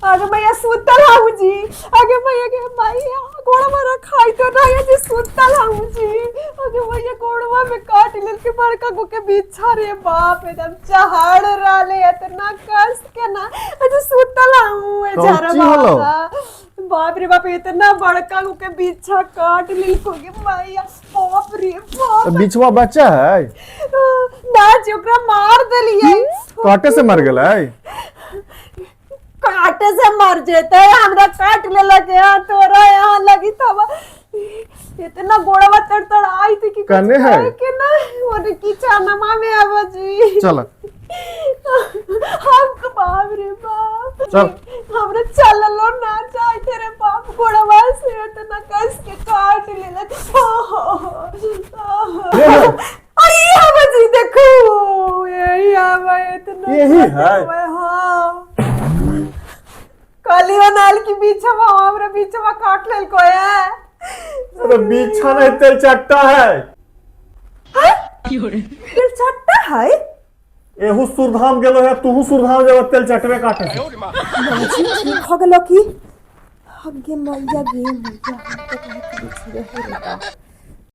अरे मैया सुतल हूँ जी। अगे मैया के मैया गोड़वा रखाई तो नहीं जी, सुतल हूँ जी। अगे मैया गोड़वा में काट लेल के बड़का गो के बिछा रे बाप, एकदम चढ़ रहले इतना कस के ना। अच्छा सुतल हूँ ए कौची जरा होलो? बाबा। बाप रे बाप, इतना बड़का गो के बिछा काट लेल को के मैया, बाप रे बाप। तो बिछवा बच्चा है? ना जी, ओकरा मार देलियै। काटे से मर गेलै? काटे से मर जेते, हमरा काट लेलक है तोरा यहाँ लगी तब इतना गोड़वा तड़तड़ाई थी कि कुछ कने है? कहे के ना, और की चानमा में आवा जी। चल। हम तो बाप रे बाप। चल। हमरा चललो ना चाहते रे बाप, गोड़वा से इतना कस के काट लेलक। ये है। अरे आवा जी, देखो यही आवा इतना। यही है? हाँ, काली नाल की बीचवा हमरा बीचवा काट लेल को है। अरे बिछा नहीं, तेल चट्टा है। तेल चट्टा है? एहू सुरधाम गेलो है, तूहू सुरधाम जब तेल चटवे काटे से। ठीक हो गेलो की? अगे मैया गे मैया, हम तो कहे कि बिछुए है रे बाप।